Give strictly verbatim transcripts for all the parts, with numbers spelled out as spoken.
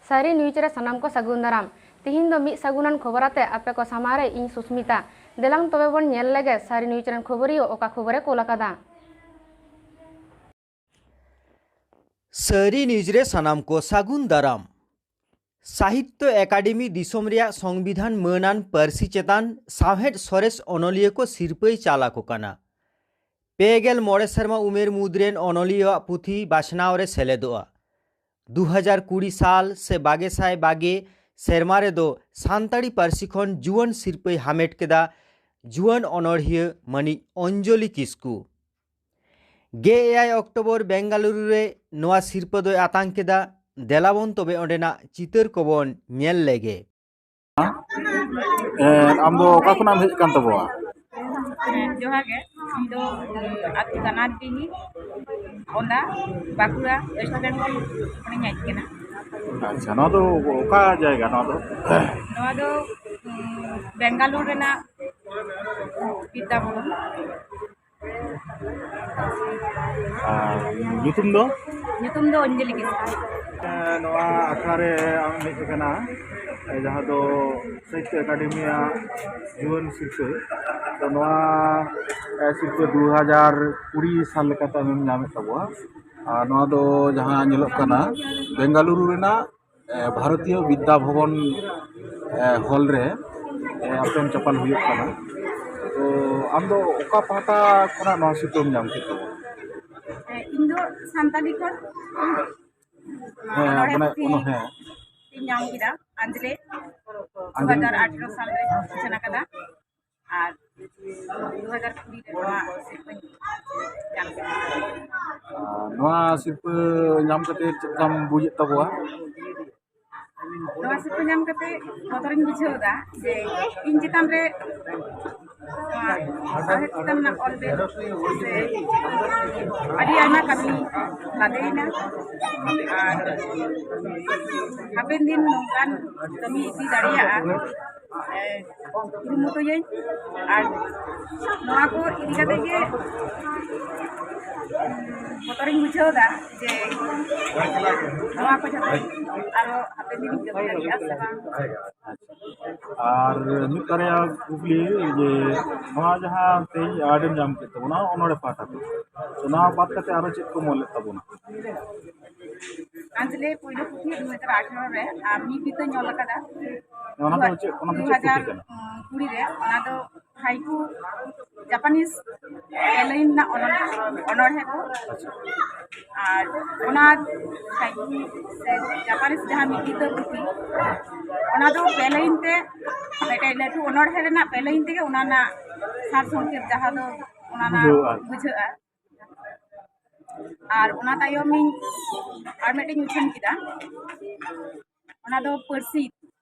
ᱥᱟᱹᱨᱤ ᱱᱤᱭᱩᱡᱽ ᱨᱮ ᱥᱟᱱᱟᱢ ᱠᱚ ᱥᱟᱹᱜᱩᱱ ᱫᱟᱨᱟᱢ᱾ ᱛᱤᱦᱤᱧ ᱫᱚ ᱢᱤᱫ ᱥᱟᱹᱜᱩᱱᱟᱱ ᱠᱷᱚᱵᱚᱨ ᱟᱛᱮ ᱟᱯᱮ ᱠᱚ ᱥᱟᱢᱟᱝ ᱨᱮ ᱤᱧ ᱥᱩᱥᱢᱤᱛᱟ᱾ ᱫᱮᱞᱟᱝ ᱛᱚᱵᱮ ᱵᱚᱱ ᱧᱮᱞ ᱞᱮᱜᱮ ᱥᱟᱹᱨᱤ ᱱᱤᱭᱩᱡᱽ ᱨᱮᱱ ᱠᱷᱚᱵᱚᱨᱤᱭᱟᱹ ᱚᱠᱟ ᱠᱷᱚᱵᱚᱨᱮ ᱠᱳᱞ ᱟᱠᱟᱫᱟ᱾ ᱥᱟᱹᱨᱤ ᱱᱤᱭᱩᱡᱽ ᱨᱮ ᱥᱟᱱᱟᱢ ᱠᱚ ᱥᱟᱹᱜᱩᱱ ᱫᱟᱨᱟᱢ᱾ ᱥᱟᱦᱤᱛᱛᱚ ᱮᱠᱟᱰᱮᱢᱤ ᱫᱤᱥᱚᱢ ᱨᱮᱭᱟᱜ ᱥᱚᱝᱵᱤᱫᱷᱟᱱ ᱢᱟᱹᱱᱟᱱ ᱯᱟᱹᱨᱥᱤ ᱪᱮᱛᱟᱱ ᱥᱟᱶᱦᱮᱫ ᱥᱚᱨᱮᱥ ᱚᱱᱚᱞᱤᱭᱟᱹ ᱠᱚ ᱥᱤᱨᱯᱟᱹᱭ ᱪᱟᱞ ᱟᱠᱚ ᱠᱟᱱᱟ᱾ ᱯᱮ ᱜᱮᱞ ᱢᱚᱬᱮ ᱥᱮᱨᱢᱟ ᱩᱢᱮᱨ ᱢᱩᱫᱽ ᱨᱮᱱ ᱚᱱᱚᱞᱤᱭᱟᱹᱣᱟᱜ ᱯᱩᱛᱷᱤ ᱵᱟᱪᱷᱱᱟᱣ ᱨᱮ ᱥᱮᱞᱮᱫᱚᱜᱼᱟ᱾ ᱫᱩ ᱦᱟᱡᱟᱨ ᱠᱩᱲᱤ ᱥᱟᱞ ᱥᱮ ᱵᱟᱜᱮ ᱥᱟᱭ ᱵᱟᱜᱮ ᱥᱮᱨᱢᱟ ᱨᱮᱫᱚ ᱥᱟᱱᱛᱟᱲᱤ ᱯᱟᱹᱨᱥᱤ ᱠᱷᱚᱱ ᱡᱩᱣᱟᱹᱱ ᱥᱤᱨᱯᱟᱹᱭ ᱦᱟᱢᱮᱴ ᱠᱮᱫᱟ ᱡᱩᱣᱟᱹᱱ ᱚᱱᱚᱲᱦᱤᱭᱟᱹ ᱢᱟᱹᱱᱤᱡ ᱚᱧᱡᱚᱞᱤ ᱠᱤᱥᱠᱩ᱾ ᱜᱮᱞ ᱮᱭᱟᱭ ᱚᱠᱴᱳᱵᱚᱨ ᱵᱮᱝᱜᱟᱞᱩᱨᱩ ᱨᱮ ᱱᱚᱣᱟ ᱥᱤᱨᱯᱟᱹ ᱫᱚᱭ ᱟᱛᱟᱝ ᱠᱮᱫᱟ᱾ ᱫᱮᱞᱟᱵᱚᱱ ᱛᱚᱵᱮ ᱚᱸᱰᱮᱱᱟᱜ ᱪᱤᱛᱟᱹᱨ ᱠᱚᱵᱚᱱ ᱧᱮᱞ ᱞᱮᱜᱮ᱾ ᱮᱸ, ᱟᱢ ᱫᱚ ᱚᱠᱟ ᱠᱷᱚᱱᱟᱜ ᱮᱢ ᱦᱮᱡ ᱟᱠᱟᱱ ᱛᱟᱵᱚᱣᱟ? ᱦᱮᱸ, ᱡᱚᱦᱟᱨ ᱜᱮ᱾ ᱤᱧ ᱫᱚ, ᱩᱸ, ᱟᱹᱛᱩ ᱫᱟᱱᱟᱨᱰᱤᱦᱤ, ᱚᱸᱰᱟ, ᱵᱟᱸᱠᱩᱲᱟ ᱳᱭᱮᱥᱴ ᱵᱮᱝᱜᱚᱞ ᱠᱷᱚᱱᱤᱧ ᱦᱮᱡ ᱟᱠᱟᱱᱟ᱾ ᱟᱪᱪᱷᱟ, ᱱᱚᱣᱟ ᱫᱚ ᱚᱠᱟ ᱡᱟᱭᱜᱟ ᱱᱚᱣᱟ ᱫᱚ? ᱱᱚᱣᱟ ᱫᱚ, ᱩᱸ, ᱵᱮᱝᱜᱟᱞᱩᱨ ᱨᱮᱱᱟᱜ ᱵᱤᱫᱽᱫᱟᱵᱷᱚᱵᱚᱱ᱾ ᱟᱨ ᱧᱩᱛᱩᱢ ᱫᱚ? ᱧᱩᱛᱩᱢ ᱫᱚ ᱚᱧᱡᱚᱞᱤ ᱠᱤᱥᱠᱩ᱾ ᱮᱸ, ᱱᱚᱣᱟ ᱟᱠᱷᱲᱟ ᱨᱮ ᱟᱢ ᱦᱮᱡ ᱟᱠᱟᱱᱟ, ᱡᱟᱦᱟᱸ ᱫᱚ ᱥᱟᱦᱤᱛᱛᱚ ᱮᱠᱟᱰᱮᱢᱤᱭᱟᱜ ᱡᱩᱣᱟᱹᱱ ᱥᱤᱨᱯᱟᱹ᱾ ᱛᱚ, ᱱᱚᱣᱟ, ᱮ, ᱥᱤᱨᱯᱟᱹ ᱫᱩ ᱦᱟᱡᱟᱨ ᱠᱩᱲᱤ ᱥᱟᱞ ᱞᱮᱠᱟᱛᱮ ᱟᱢᱮᱢ ᱧᱟᱢᱮᱫ ᱛᱟᱵᱚᱣᱟ᱾ ᱟᱨ ᱱᱚᱣᱟ ᱫᱚ ᱡᱟᱦᱟᱸ ᱧᱮᱞᱚᱜ ᱠᱟᱱᱟ, ᱵᱮᱝᱜᱟᱞᱩᱨᱩ ᱨᱮᱱᱟᱜ, ᱮ, ᱵᱷᱟᱨᱚᱛᱤᱭᱚ ᱵᱤᱫᱽᱫᱟ ᱵᱷᱚᱵᱚᱱ, ᱮ, ᱦᱚᱞ ᱨᱮ, ᱮ, ᱮᱯᱮᱢ ᱪᱟᱯᱟᱞ ᱦᱩᱭᱩᱜ ᱠᱟᱱᱟ᱾ ᱛᱚ, ᱟᱢ ᱫᱚ ᱚᱠᱟ ᱯᱟᱦᱴᱟ ᱠᱷᱚᱱᱟᱜ ᱱᱚᱣᱟ ᱥᱤᱨᱯᱟᱹᱢ ᱧᱟᱢ ᱠᱮᱫ ᱛᱟᱵᱚᱣᱟ? ᱦᱮᱸ, ᱤᱧ ᱫᱚ ᱥᱟᱱᱛᱟᱲᱤ ᱠᱷᱚᱱ ᱦᱮᱸ, ᱚᱱᱚᱬᱦᱮ ᱢᱟᱱᱮ, ᱯᱩᱛᱷᱤ ᱚᱱᱚ-, ᱦᱮᱸ᱾ ᱤᱧ ᱧᱟᱢ ᱠᱮᱫᱟ, ᱟᱸᱡᱽᱞᱮ, ᱟᱸᱡᱽᱞᱮ᱾ ᱫᱩ ᱦᱟᱡᱟᱨ ᱟᱴᱷᱨᱚ ᱥᱟᱞ ᱨᱮ ᱩᱪᱷᱟᱹᱱ ᱟᱠᱟᱫᱟ᱾ ᱟᱨ ᱫᱩ ᱦᱟᱡᱟᱨ ᱠᱩᱲᱤ ᱨᱮ ᱱᱚᱣᱟ ᱥᱤᱨᱯᱟᱹᱧ ᱧᱟᱢ ᱠᱮᱫᱟ᱾ ᱟᱨ ᱱᱚᱣᱟ ᱥᱤᱨᱯᱟᱹ ᱧᱟᱢ ᱠᱟᱛᱮ ᱪᱮᱫ ᱞᱮᱠᱟᱢ ᱵᱩᱡᱮᱫ ᱛᱟᱵᱚᱣᱟ? ᱱᱚᱣᱟ ᱥᱤᱨᱯᱟᱹ ᱧᱟᱢ ᱠᱟᱛᱮ ᱵᱚᱛᱚᱨᱤᱧ ᱵᱩᱡᱷᱟᱹᱣ ᱮᱫᱟ ᱡᱮ ᱤᱧ ᱪᱮᱛᱟᱱ ᱨᱮ ᱥᱟᱶᱦᱮᱫ ᱪᱮᱛᱟᱱ ᱨᱮᱱᱟᱜ ᱚᱞ ᱵᱮᱞ ᱥᱮ ᱟᱹᱰᱤ ᱟᱭᱢᱟ ᱠᱟᱹᱢᱤ ᱞᱟᱫᱮᱭᱮᱱᱟ᱾ ᱟᱨ ᱦᱟᱯᱮᱱ ᱫᱤᱱ ᱱᱚᱝᱠᱟᱱ ᱠᱟᱹᱢᱤ ᱤᱫᱤ ᱫᱟᱲᱮᱭᱟᱜᱼᱟ, ᱮ, ᱠᱩᱨᱩᱢᱩᱴᱩᱭᱟᱹᱧ᱾ ᱟᱨ ᱱᱚᱣᱟ ᱠᱚ ᱤᱫᱤ ᱠᱟᱛᱮ ᱜᱮ ᱵᱚᱛᱚᱨᱤᱧ ᱵᱩᱡᱷᱟᱹᱣ ᱮᱫᱟ ᱡᱮ ᱱᱚᱣᱟ ᱠᱚ ᱡᱟᱛᱮ ᱟᱨᱚ ᱦᱟᱯᱮᱱ ᱫᱤᱱᱤᱧ ᱠᱟᱹᱢᱤ ᱫᱟᱲᱮᱭᱟᱜᱼᱟ ᱥᱮ ᱵᱟᱝ᱾ ᱟᱨ ᱢᱤᱫ ᱵᱟᱨᱭᱟ ᱠᱩᱠᱞᱤ, ᱡᱮ ᱱᱚᱣᱟ ᱡᱟᱦᱟᱸ ᱛᱮᱦᱮᱧ ᱟᱣᱟᱨᱰ ᱮᱢ ᱧᱟᱢ ᱠᱮᱫ ᱛᱟᱵᱚᱱᱟ ᱚᱱᱚᱲᱦᱮ ᱯᱟᱦᱴᱟ ᱛᱮ, ᱛᱚ ᱱᱚᱣᱟ ᱵᱟᱫ ᱠᱟᱛᱮ ᱟᱨᱚ ᱪᱮᱫ ᱠᱚᱢ ᱚᱞᱮᱫ ᱛᱟᱵᱚᱱᱟ? ᱟᱸᱡᱽᱞᱮ ᱯᱳᱭᱞᱳ ᱯᱩᱛᱷᱤ ᱫᱩ ᱦᱟᱡᱟᱨ ᱟᱴᱷᱟᱨᱚ ᱨᱮ ᱟᱨ ᱢᱤᱫ ᱵᱤᱛᱟᱹᱧ ᱚᱞ ᱟᱠᱟᱫᱟ᱾ ᱚᱱᱟ ᱫᱚ ᱪᱮᱫ, ᱚᱱᱟ ᱫᱚ ᱫᱩ ᱪᱮᱫ ᱯᱩᱛᱷᱤ ᱦᱟᱡᱟᱨ ᱠᱟᱱᱟ? ᱠᱩᱲᱤ ᱨᱮ ᱚᱱᱟ ᱫᱚ ᱦᱟᱭᱠᱩ, ᱡᱟᱯᱟᱱᱤᱡᱽ ᱯᱮ ᱞᱟᱭᱤᱱ ᱨᱮᱱᱟᱜ ᱚᱱᱚ- ᱚᱱᱚᱬᱦᱮ ᱠᱚ᱾ ᱟᱪᱪᱷᱟ᱾ ᱟᱨ ᱚᱱᱟ ᱦᱟᱭᱠᱩ ᱥᱮ ᱡᱟᱯᱟᱱᱤᱡᱽ ᱡᱟᱦᱟᱸ ᱢᱤᱫ ᱵᱤᱛᱟᱹ ᱯᱩᱛᱷᱤ, ᱚᱱᱟ ᱫᱚ ᱯᱮ ᱞᱟᱭᱤᱱ ᱛᱮ, ᱢᱤᱫᱴᱮᱡ ᱞᱟᱹᱴᱩ ᱚᱱᱚᱬᱦᱮ ᱨᱮᱱᱟᱜ ᱯᱮ ᱞᱟᱭᱤᱱ ᱛᱮᱜᱮ ᱚᱱᱟ ᱨᱮᱱᱟᱜ ᱥᱟᱨ ᱥᱚᱝᱠᱷᱮᱯ ᱡᱟᱦᱟᱸ ᱫᱚ ᱚᱱᱟ ᱨᱮᱱᱟᱜ ᱵᱩᱡᱷᱟᱹᱣ ᱟᱨ ᱵᱩᱡᱷᱟᱹᱜᱼᱟ᱾ ᱟᱨ ᱚᱱᱟ ᱛᱟᱭᱚᱢ ᱤᱧ ᱟᱨ ᱢᱤᱫᱴᱮᱱ ᱩᱪᱷᱟᱹᱱ ᱠᱮᱫᱟ, ᱚᱱᱟ ᱫᱚ ᱯᱟᱹᱨᱥᱤ,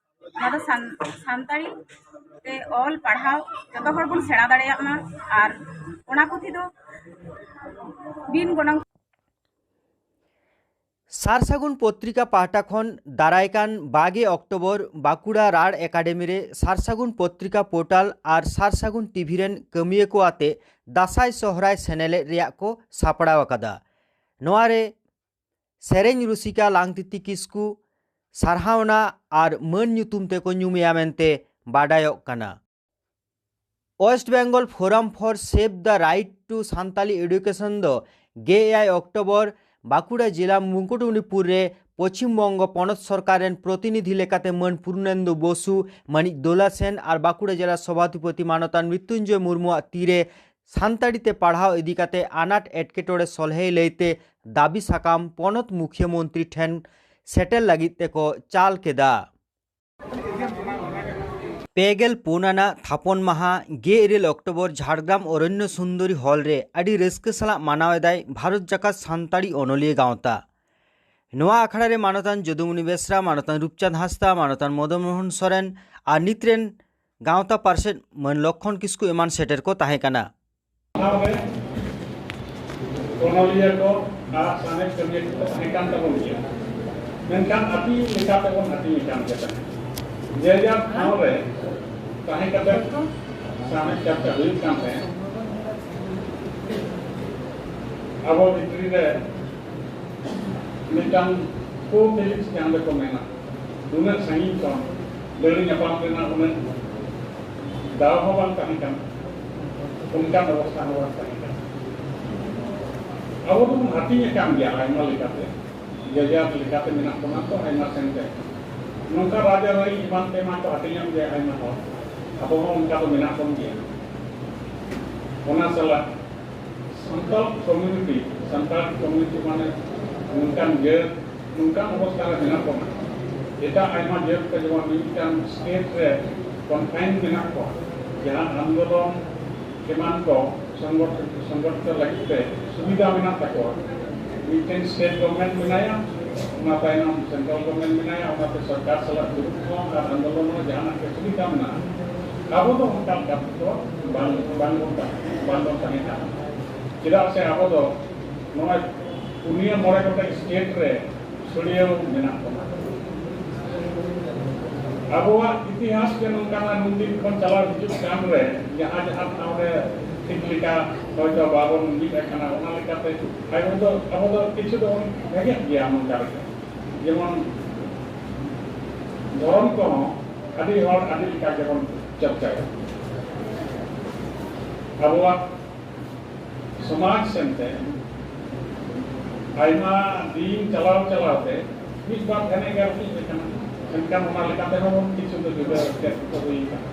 ᱚᱱᱟ ᱫᱚ ᱥᱟᱱ- ᱥᱟᱱᱛᱟᱲᱤ ᱛᱮ ᱚᱞ ᱯᱟᱲᱦᱟᱣ ᱡᱚᱛᱚ ᱦᱚᱲ ᱵᱚᱱ ᱥᱮᱬᱟ ᱫᱟᱲᱮᱭᱟᱜ ᱢᱟ᱾ ᱟᱨ ᱚᱱᱟ ᱯᱩᱛᱷᱤ ᱫᱚ ᱵᱤᱱ ᱜᱚᱱᱚᱝ ᱥᱟᱨᱥᱟᱹᱜᱩᱱ ᱯᱚᱛᱨᱤᱠᱟ ᱯᱟᱦᱴᱟ ᱠᱷᱚᱱ ᱫᱟᱨᱟᱭ ᱠᱟᱱ ᱵᱟᱜᱮ ᱚᱠᱴᱳᱵᱚᱨ ᱵᱟᱸᱠᱩᱲᱟ ᱨᱟᱲ ᱮᱠᱟᱰᱮᱢᱤ ᱨᱮ ᱥᱟᱨᱥᱟᱹᱜᱩᱱ ᱯᱚᱛᱨᱤᱠᱟ ᱯᱳᱨᱴᱟᱞ ᱟᱨ ᱥᱟᱨᱥᱟᱹᱜᱩᱱ ᱴᱤᱵᱷᱤ ᱨᱮᱱ ᱠᱟᱹᱢᱤᱭᱟᱹ ᱠᱚ ᱟᱛᱮ ᱫᱟᱸᱥᱟᱭ ᱥᱚᱦᱨᱟᱭ ᱥᱮᱱᱮᱞᱮᱫ ᱨᱮᱭᱟᱜ ᱠᱚ ᱥᱟᱯᱲᱟᱣ ᱟᱠᱟᱫᱟ᱾ ᱱᱚᱣᱟ ᱨᱮ ᱥᱮᱨᱮᱧ ᱨᱩᱥᱤᱠᱟ ᱞᱟᱝᱛᱤᱛᱤ ᱠᱤᱥᱠᱩ ᱥᱟᱨᱦᱟᱣᱱᱟ ᱟᱨ ᱢᱟᱹᱱ ᱧᱩᱛᱩᱢ ᱛᱮᱠᱚ ᱧᱩᱢᱮᱭᱟ ᱢᱮᱱᱛᱮ ᱵᱟᱰᱟᱭᱚᱜ ᱠᱟᱱᱟ᱾ West Bengal Forum for Save the Right to Santali Education ᱫᱚ ᱜᱮᱞ ᱮᱭᱟᱭ ᱚᱠᱴᱳᱵᱚᱨ ᱵᱟᱸᱠᱩᱲᱟ ᱡᱮᱞᱟ ᱢᱩᱠᱩᱴᱢᱩᱱᱤᱯᱩᱨ ᱨᱮ ᱯᱚᱪᱷᱤᱢ ᱵᱚᱝᱜᱚ ᱯᱚᱱᱚᱛ ᱥᱚᱨᱠᱟᱨ ᱨᱮᱱ ᱯᱨᱚᱛᱤᱱᱤᱫᱷᱤ ᱞᱮᱠᱟᱛᱮ ᱢᱟᱹᱱ ᱯᱩᱨᱱᱮᱱᱫᱩ ᱵᱚᱥᱩ, ᱢᱟᱹᱱᱤᱡ ᱫᱳᱞᱟ ᱥᱮᱱ ᱟᱨ ᱵᱟᱸᱠᱩᱲᱟ ᱡᱮᱞᱟ ᱥᱚᱵᱷᱟᱯᱚᱛᱤ ᱢᱟᱱᱚᱛᱟᱱ ᱢᱨᱤᱛᱩᱧᱡᱚᱭ ᱢᱩᱨᱢᱩᱣᱟᱜ ᱛᱤᱨᱮ ᱥᱟᱱᱛᱟᱲᱤ ᱛᱮ ᱯᱟᱲᱦᱟᱣ ᱤᱫᱤ ᱠᱟᱛᱮ ᱟᱱᱟᱴ ᱮᱴᱠᱮᱴᱚᱬᱮ ᱥᱚᱞᱦᱮᱭ ᱞᱟᱹᱭᱛᱮ ᱫᱟᱹᱵᱤ ᱥᱟᱠᱟᱢ ᱯᱚᱱᱚᱛ ᱢᱩᱠᱷᱤᱭᱟᱹ ᱢᱚᱱᱛᱨᱤ ᱴᱷᱮᱱ ᱥᱮᱴᱮᱨ ᱞᱟᱹᱜᱤᱫ ᱛᱮᱠᱚ ᱪᱟᱞ ᱠᱮᱫᱟ᱾ ᱯᱮᱜᱮᱞ ᱯᱩᱱ ᱟᱱᱟᱜ ᱛᱷᱟᱯᱚᱱ ᱢᱟᱦᱟ ᱜᱮᱞ ᱤᱨᱟᱹᱞ ᱚᱠᱴᱳᱵᱚᱨ ᱡᱷᱟᱲᱜᱨᱟᱢ ᱚᱨᱚᱱᱱᱚ ᱥᱩᱱᱫᱚᱨᱤ ᱦᱚᱞ ᱨᱮ ᱟᱹᱰᱤ ᱨᱟᱹᱥᱠᱟᱹ ᱥᱟᱞᱟᱜ ᱢᱟᱱᱟᱣ ᱮᱫᱟᱭ ᱵᱷᱟᱨᱚᱛ ᱡᱟᱠᱟᱛ ᱥᱟᱱᱛᱟᱲᱤ ᱚᱱᱚᱞᱤᱭᱟᱹ ᱜᱟᱶᱛᱟ᱾ ᱱᱚᱣᱟ ᱟᱠᱷᱲᱟ ᱨᱮ ᱢᱟᱱᱚᱛᱟᱱ ᱡᱚᱫᱩᱢᱩᱱᱤ ᱵᱮᱥᱨᱟ, ᱢᱟᱱᱚᱛᱟᱱ ᱨᱩᱯᱪᱟᱸᱫᱽ ᱦᱟᱸᱥᱫᱟ, ᱢᱟᱱᱚᱛᱟᱱ ᱢᱚᱫᱚᱱ ᱢᱳᱦᱚᱱ ᱥᱚᱨᱮᱱ ᱟᱨ ᱱᱤᱛ ᱨᱮᱱ ᱜᱟᱶᱛᱟ ᱯᱟᱨᱥᱮᱛ ᱢᱟᱹᱱ ᱞᱚᱠᱠᱷᱚᱱ ᱠᱤᱥᱠᱩ ᱮᱢᱟᱱ ᱥᱮᱴᱮᱨ ᱠᱚ ᱛᱟᱦᱮᱸ ᱠᱟᱱᱟ᱾ ᱴᱷᱟᱶ ᱨᱮ ᱚᱱᱚᱞᱤᱭᱟᱹ ᱠᱚ ᱟᱨ ᱥᱟᱶᱦᱮᱫ ᱠᱟᱹᱢᱤᱭᱟᱹ ᱠᱚ ᱛᱟᱦᱮᱸ ᱠᱟᱱ ᱛᱟᱵᱚᱱ ᱜᱮᱭᱟ, ᱢᱮᱱᱠᱷᱟᱱ ᱟᱹᱰᱤ ᱞᱮᱠᱟᱛᱮ ᱵᱚᱱ ᱦᱟᱹᱴᱤᱧ ᱟᱠᱟᱱ ᱜᱮ ᱛᱟᱦᱮᱸᱫ᱾ ᱡᱮ ᱡᱟᱨ ᱴᱷᱟᱶ ᱨᱮ ᱛᱟᱦᱮᱸ ᱠᱟᱛᱮ ᱥᱟᱶᱦᱮᱫ ᱪᱟᱨᱪᱟ ᱦᱩᱭᱩᱜ ᱠᱟᱱ ᱛᱟᱦᱮᱸᱫ᱾ ᱟᱵᱚ ᱵᱷᱤᱛᱨᱤ ᱨᱮ ᱢᱤᱫᱴᱟᱝ ᱠᱳ ᱯᱷᱤᱞᱤᱝᱥ ᱡᱟᱦᱟᱸ ᱫᱚᱠᱚ ᱢᱮᱱᱟ, ᱩᱱᱟᱹᱜ ᱥᱟᱺᱜᱤᱧ ᱠᱷᱚᱱ ᱫᱟᱹᱲ ᱧᱟᱯᱟᱢ ᱨᱮᱱᱟᱜ ᱩᱱᱟᱹᱜ ᱫᱟᱣ ᱦᱚᱸ ᱵᱟᱝ ᱛᱟᱦᱮᱸ ᱠᱟᱱᱟ, ᱚᱱᱠᱟᱱ ᱚᱵᱚᱥᱛᱷᱟ ᱦᱚᱸ ᱵᱟᱝ ᱛᱟᱦᱮᱸ ᱠᱟᱱᱟ᱾ ᱟᱵᱚ ᱫᱚᱵᱚᱱ ᱦᱟᱹᱴᱤᱧ ᱟᱠᱟᱱ ᱜᱮᱭᱟ ᱟᱭᱢᱟ ᱞᱮᱠᱟᱛᱮ, ᱡᱮ ᱡᱟᱨ ᱞᱮᱠᱟᱛᱮ ᱢᱮᱱᱟᱜ ᱵᱚᱱᱟ ᱛᱚ ᱟᱭᱢᱟ ᱥᱮᱱ ᱛᱮ᱾ ᱱᱚᱝᱠᱟ ᱨᱟᱡᱽᱟᱹᱨᱤ ᱮᱢᱟᱱ ᱛᱮᱢᱟ ᱠᱚ ᱦᱟᱹᱴᱤᱧᱚᱜ ᱜᱮᱭᱟ ᱟᱭᱢᱟ ᱦᱚᱲ, ᱟᱵᱚ ᱦᱚᱸ ᱚᱱᱠᱟ ᱫᱚ ᱢᱮᱱᱟᱜ ᱵᱚᱱ ᱜᱮᱭᱟ᱾ ᱚᱱᱟ ᱥᱟᱞᱟᱜ ᱥᱟᱱᱛᱟᱲ ᱠᱚᱢᱤᱭᱩᱱᱤᱴᱤ, ᱥᱟᱱᱛᱟᱲ ᱠᱚᱢᱤᱭᱩᱱᱤᱴᱤ ᱢᱟᱱᱮ ᱱᱚᱝᱠᱟᱱ ᱡᱟᱹᱛ, ᱱᱚᱝᱠᱟᱱ ᱚᱵᱚᱥᱛᱷᱟ ᱨᱮ ᱢᱮᱱᱟᱜ ᱵᱚᱱᱟ᱾ ᱮᱴᱟᱜ ᱟᱭᱢᱟ ᱡᱟᱹᱛ ᱠᱚ ᱡᱮᱢᱚᱱ ᱢᱤᱫᱴᱟᱝ ᱥᱴᱮᱴ ᱨᱮ ᱠᱚᱱᱯᱷᱟᱭᱤᱱ ᱢᱮᱱᱟᱜ ᱠᱚᱣᱟ, ᱡᱟᱦᱟᱸ ᱟᱱᱫᱳᱞᱚᱱ ᱮᱢᱟᱱ ᱠᱚ ᱥᱚᱝᱜᱚᱴᱷ-, ᱥᱚᱝᱜᱚᱴᱷᱤᱛ ᱞᱟᱹᱜᱤᱫ ᱛᱮ ᱥᱩᱵᱤᱫᱷᱟ ᱢᱮᱱᱟᱜ ᱛᱟᱠᱚᱣᱟ᱾ ᱢᱤᱫᱴᱮᱱ ᱥᱴᱮᱴ ᱜᱚᱵᱷᱚᱨᱱᱢᱮᱱᱴ ᱢᱮᱱᱟᱭᱟ, ᱚᱱᱟ ᱛᱟᱭᱱᱚᱢ ᱥᱮᱱᱴᱨᱟᱞ ᱜᱚᱵᱷᱚᱨᱱᱢᱮᱱᱴ ᱢᱮᱱᱟᱭᱟ, ᱚᱱᱟᱛᱮ ᱥᱚᱨᱠᱟᱨ ᱥᱟᱞᱟᱜ ᱫᱩᱲᱩᱵ ᱦᱚᱸ ᱟᱨ ᱟᱱᱫᱳᱞᱚᱱ ᱦᱚᱸ ᱡᱟᱦᱟᱱᱟᱜ ᱜᱮ ᱥᱩᱵᱤᱫᱷᱟ ᱢᱮᱱᱟᱜᱼᱟ᱾ ᱟᱵᱚ ᱫᱚ ᱚᱱᱠᱟ ᱞᱮᱠᱟ ᱛᱮᱫᱚ ᱵᱟᱝ, ᱵᱟᱝ ᱵᱚᱱ ᱛᱟᱦᱮᱸ, ᱵᱟᱝ ᱵᱚᱱ ᱛᱟᱦᱮᱸ ᱠᱟᱱᱟ᱾ ᱪᱮᱫᱟᱜ ᱥᱮ ᱟᱵᱚ ᱫᱚ ᱱᱚᱜᱼᱚᱭ ᱯᱩᱱᱭᱟᱹ ᱢᱚᱬᱮ ᱜᱚᱴᱮᱡ ᱥᱴᱮᱴ ᱨᱮ ᱪᱷᱩᱲᱭᱟᱹᱣ ᱢᱮᱱᱟᱜ ᱵᱚᱱᱟ᱾ ᱟᱵᱚᱣᱟᱜ ᱤᱛᱤᱦᱟᱥ ᱜᱮ ᱱᱚᱝᱠᱟᱱᱟ, ᱱᱩᱱ ᱫᱤᱱ ᱠᱷᱚᱱ ᱪᱟᱞᱟᱣ ᱦᱤᱡᱩᱜ ᱠᱟᱱ ᱨᱮ ᱡᱟᱦᱟᱸ ᱡᱟᱦᱟᱸ ᱴᱷᱟᱶ ᱨᱮ ᱴᱷᱤᱠ ᱞᱮᱠᱟ ᱦᱚᱭᱛᱚ ᱵᱟᱵᱚᱱ ᱢᱤᱫ ᱟᱠᱟᱱᱟ, ᱚᱱᱟ ᱞᱮᱠᱟᱛᱮ ᱟᱵᱚ ᱫᱚ, ᱟᱵᱚ ᱫᱚ ᱠᱤᱪᱷᱩ ᱫᱚᱵᱚᱱ ᱵᱷᱮᱜᱮᱫ ᱜᱮᱭᱟ ᱱᱚᱝᱠᱟ ᱞᱮᱠᱟ᱾ ᱡᱮᱢᱚᱱ ᱫᱷᱚᱨᱚᱢ ᱠᱚᱦᱚᱸ ᱟᱹᱰᱤ ᱦᱚᱲ ᱟᱹᱰᱤ ᱞᱮᱠᱟ ᱜᱮᱵᱚᱱ ᱪᱚᱨᱪᱟᱭᱟ᱾ ᱟᱵᱚᱣᱟᱜ ᱥᱚᱢᱟᱡᱽ ᱥᱮᱱᱛᱮ ᱟᱭᱢᱟ ᱫᱤᱱ ᱪᱟᱞᱟᱣ ᱪᱟᱞᱟᱣ ᱛᱮ ᱢᱤᱫ ᱵᱟᱨ ᱴᱷᱮᱱ ᱮ ᱜᱟᱹᱞᱛᱤ ᱟᱠᱟᱱᱟ, ᱢᱮᱱᱠᱷᱟᱱ ᱚᱱᱟ ᱞᱮᱠᱟ ᱛᱮᱦᱚᱸ ᱵᱚᱱ ᱠᱤᱪᱷᱩ ᱫᱚ ᱡᱩᱫᱟᱹ ᱮᱴᱠᱮᱴᱚᱬᱮ ᱦᱩᱭ ᱟᱠᱟᱱᱟ᱾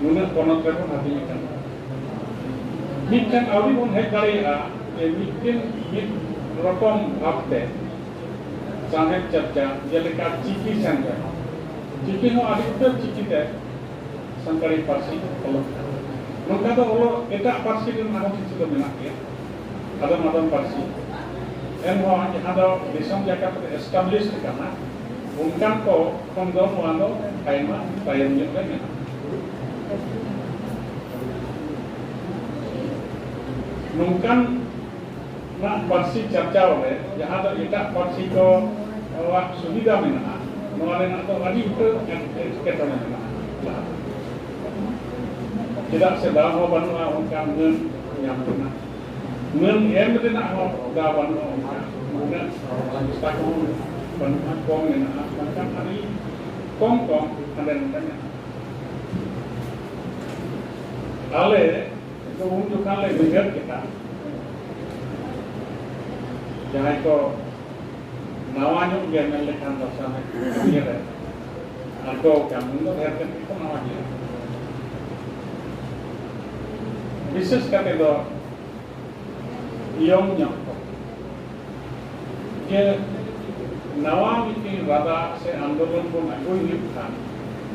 ᱱᱩᱱᱟᱹᱜ ᱯᱚᱱᱚᱛ ᱨᱮᱵᱚᱱ ᱦᱟᱹᱴᱤᱧ ᱟᱠᱟᱱᱟ᱾ ᱢᱤᱫᱴᱮᱱ ᱟᱹᱣᱨᱤ ᱵᱚᱱ ᱦᱮᱡ ᱫᱟᱲᱮᱭᱟᱜᱼᱟ ᱡᱮ ᱢᱤᱫᱴᱮᱱ ᱢᱤᱫ ᱨᱚᱠᱚᱢ ᱵᱷᱟᱵᱽᱛᱮ ᱥᱟᱶᱦᱮᱫ ᱪᱟᱨᱪᱟ, ᱡᱮᱞᱮᱠᱟ ᱪᱤᱠᱤ ᱥᱮᱱ ᱨᱮᱦᱚᱸ, ᱪᱤᱠᱤ ᱦᱚᱸ ᱟᱹᱰᱤ ᱩᱛᱟᱹᱨ ᱪᱤᱠᱤᱛᱮ ᱥᱟᱱᱛᱟᱲᱤ ᱯᱟᱹᱨᱥᱤ ᱚᱞᱚᱜ ᱠᱟᱱᱟ᱾ ᱱᱚᱝᱠᱟ ᱫᱚ ᱚᱞᱚᱜ ᱮᱴᱟᱜ ᱯᱟᱹᱨᱥᱤ ᱨᱮᱱᱟᱜ ᱦᱚᱸ ᱠᱤᱪᱷᱩ ᱫᱚ ᱢᱮᱱᱟᱜ ᱜᱮᱭᱟ, ᱟᱫᱚᱢ ᱟᱫᱚᱢ ᱯᱟᱹᱨᱥᱤ᱾ ᱮᱱᱦᱚᱸ ᱡᱟᱦᱟᱸ ᱫᱚ ᱫᱤᱥᱚᱢ ᱡᱟᱠᱟᱛ ᱨᱮ ᱮᱥᱴᱟᱵᱞᱤᱥᱰ ᱠᱟᱱᱟ, ᱚᱱᱠᱟᱱ ᱠᱚ ᱠᱷᱚᱱ ᱫᱚ ᱱᱚᱣᱟ ᱫᱚ ᱟᱭᱢᱟ ᱛᱟᱭᱚᱢ ᱧᱚᱜ ᱨᱮ ᱢᱮᱱᱟᱜᱼᱟ᱾ ᱱᱚᱝᱠᱟᱱ ᱱᱟᱜ ᱯᱟᱹᱨᱥᱤ ᱪᱟᱨᱪᱟᱣ ᱨᱮ ᱡᱟᱦᱟᱸ ᱫᱚ ᱮᱴᱟᱜ ᱯᱟᱹᱨᱥᱤ ᱠᱚᱣᱟᱜ ᱥᱩᱵᱤᱫᱷᱟ ᱢᱮᱱᱟᱜᱼᱟ, ᱱᱚᱣᱟ ᱨᱮᱱᱟᱜ ᱫᱚ ᱟᱹᱰᱤ ᱩᱛᱟᱹᱨ ᱮᱴᱠᱮᱴᱚᱬᱮ ᱢᱮᱱᱟᱜᱼᱟ᱾ ᱪᱮᱫᱟᱜ ᱥᱮ ᱫᱟᱣ ᱦᱚᱸ ᱵᱟᱹᱱᱩᱜᱼᱟ ᱚᱱᱠᱟᱱ ᱢᱟᱹᱱ ᱧᱟᱢ ᱨᱮᱱᱟᱜ, ᱢᱟᱹᱱ ᱮᱢ ᱨᱮᱱᱟᱜ ᱦᱚᱸ ᱫᱟᱣ ᱵᱟᱹᱱᱩᱜᱼᱟ, ᱚᱱᱠᱟ ᱩᱱᱟᱹᱜ ᱥᱚᱝᱥᱛᱷᱟ ᱠᱚᱦᱚᱸ ᱵᱟᱹᱱᱩᱜᱼᱟ, ᱠᱚᱢ ᱢᱮᱱᱟᱜᱼᱟ, ᱵᱟᱝᱠᱷᱟᱱ ᱟᱹᱰᱤ ᱠᱚᱢ ᱠᱚᱢ ᱦᱟᱸᱰᱮ ᱱᱚᱰᱮ ᱢᱮᱱᱟᱜᱼᱟ᱾ ᱟᱞᱮ ᱫᱚ ᱩᱱ ᱡᱚᱠᱷᱟᱱ ᱞᱮ ᱩᱭᱦᱟᱹᱨ ᱠᱮᱫᱟ, ᱡᱟᱦᱟᱸᱭ ᱠᱚ ᱱᱟᱣᱟ ᱧᱚᱜ ᱜᱮ ᱢᱮᱱ ᱞᱮᱠᱷᱟᱱ ᱫᱚ ᱥᱟᱶᱦᱮᱫ ᱤᱭᱟᱹ ᱨᱮ ᱟᱬᱜᱚ ᱟᱠᱟᱱ, ᱩᱱ ᱫᱚ ᱰᱷᱮᱨ ᱠᱟᱛᱮ ᱠᱚ ᱱᱟᱣᱟ ᱜᱮᱭᱟ᱾ ᱵᱤᱥᱮᱥ ᱠᱟᱛᱮ ᱫᱚ ᱤᱭᱚᱝ ᱧᱚᱜ ᱠᱚ, ᱡᱮ ᱱᱟᱣᱟ ᱢᱤᱫᱴᱤᱡ ᱨᱟᱫᱟ ᱥᱮ ᱟᱱᱫᱳᱞᱚᱱ ᱵᱚᱱ ᱟᱹᱜᱩᱭ ᱦᱩᱭᱩᱜ ᱠᱷᱟᱱ,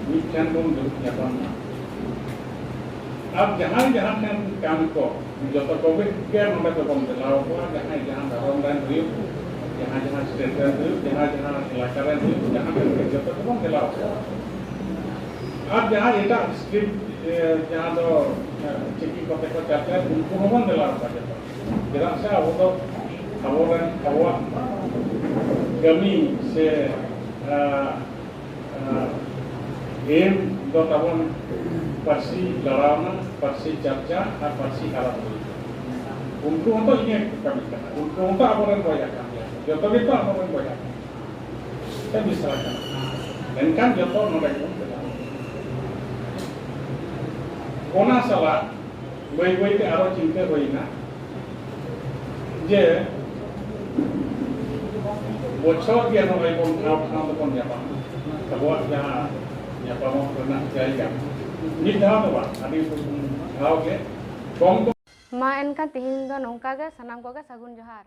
ᱢᱤᱫ ᱴᱷᱮᱱ ᱵᱚᱱ ᱫᱩᱲᱩᱵ ᱧᱟᱯᱟᱢ ᱢᱟ᱾ ᱟᱨ ᱡᱟᱦᱟᱸᱭ ᱡᱟᱦᱟᱸ ᱴᱷᱮᱱ ᱠᱟᱹᱢᱤ ᱠᱚ, ᱡᱚᱛᱚ ᱠᱚᱜᱮ ᱜᱮ ᱱᱚᱰᱮ ᱫᱚᱵᱚᱱ ᱫᱮᱞᱟᱣ ᱠᱚᱣᱟ, ᱡᱟᱦᱟᱸᱭ ᱡᱟᱦᱟᱸ ᱫᱷᱚᱨᱚᱢ ᱨᱮᱱ ᱦᱩᱭᱩᱜ, ᱡᱟᱦᱟᱸ ᱡᱟᱦᱟᱸ ᱥᱴᱮᱴ ᱨᱮᱱ ᱦᱩᱭᱩᱜ, ᱡᱟᱦᱟᱸ ᱡᱟᱦᱟᱸ ᱮᱞᱟᱠᱟ ᱨᱮᱱ ᱦᱩᱭᱩᱜ, ᱡᱟᱦᱟᱸ ᱴᱷᱮᱱ ᱜᱮ ᱡᱚᱛᱚ ᱜᱮᱵᱚᱱ ᱫᱮᱞᱟᱣ ᱠᱚᱣᱟ᱾ ᱟᱨ ᱡᱟᱦᱟᱸ ᱮᱴᱟᱜ ᱥᱠᱨᱤᱯᱴ, ᱮ, ᱡᱟᱦᱟᱸ ᱫᱚ, ᱮ, ᱪᱤᱠᱤ ᱠᱚᱛᱮ ᱠᱚ ᱪᱟᱨᱪᱟᱭᱟ, ᱩᱱᱠᱩ ᱦᱚᱸᱵᱚᱱ ᱫᱮᱞᱟᱣ ᱠᱚᱣᱟ ᱡᱚᱛᱚ᱾ ᱪᱮᱫᱟᱜ ᱥᱮ ᱟᱵᱚ ᱫᱚ ᱟᱵᱚᱨᱮᱱ, ᱟᱵᱚᱣᱟᱜ ᱠᱟᱹᱢᱤ ᱥᱮ, ᱟ, ᱟ, ᱮᱢ ᱫᱚ ᱛᱟᱵᱚᱱ ᱯᱟᱹᱨᱥᱤ ᱞᱟᱲᱟᱣᱱᱟ, ᱯᱟᱹᱨᱥᱤ ᱪᱟᱨᱪᱟ ᱟᱨ ᱯᱟᱹᱨᱥᱤ ᱦᱟᱨᱟ ᱵᱩᱨᱩ᱾ ᱩᱱᱠᱩ ᱦᱚᱸᱛᱚ ᱤᱧᱟᱹᱜ ᱠᱟᱹᱢᱤ ᱠᱟᱱᱟ, ᱩᱱᱠᱩ ᱦᱚᱸᱛᱚ ᱟᱵᱚᱨᱮᱱ ᱵᱚᱭᱦᱟ ᱠᱟᱱ ᱜᱮᱭᱟ, ᱡᱚᱛᱚ ᱜᱮᱛᱚ ᱟᱵᱚᱨᱮᱱ ᱵᱚᱭᱦᱟ ᱠᱟᱱᱟ᱾ ᱥᱮ ᱢᱤᱥᱨᱟ ᱠᱟᱱᱟ᱾ ᱢᱮᱱᱠᱷᱟᱱ ᱡᱚᱛᱚ ᱱᱚᱰᱮ ᱜᱮᱵᱚᱱ ᱪᱟᱞᱟᱜᱼᱟ᱾ ᱚᱱᱟ ᱥᱟᱞᱟᱜ ᱵᱟᱹᱭ ᱵᱟᱹᱭ ᱛᱮ ᱟᱨᱚ ᱪᱤᱱᱛᱟᱹ ᱦᱩᱭᱱᱟ ᱡᱮ ᱵᱚᱪᱷᱚᱨ ᱜᱮ ᱱᱚᱜᱼᱚᱭ ᱵᱚᱱ ᱴᱷᱟᱶ ᱴᱷᱟᱶ ᱫᱚᱵᱚᱱ ᱧᱟᱯᱟᱢᱟ᱾ ᱟᱵᱚᱣᱟᱜ ᱡᱟᱦᱟᱸ ᱧᱟᱯᱟᱢᱚᱜ ᱨᱮᱱᱟᱜ ᱡᱟᱭᱜᱟ, ᱢᱤᱫ ᱫᱷᱟᱣ ᱫᱚ ᱵᱟᱝ, ᱟᱹᱰᱤ ᱫᱷᱟᱣ ᱜᱮ ᱠᱚᱢ ᱠᱚᱢ ᱢᱟ ᱮᱱᱠᱷᱟᱱ ᱛᱤᱦᱤᱧ ᱫᱚ ᱱᱚᱝᱠᱟ ᱜᱮ, ᱥᱟᱱᱟᱢ ᱠᱚᱜᱮ ᱥᱟᱹᱜᱩᱱ ᱡᱚᱦᱟᱨ᱾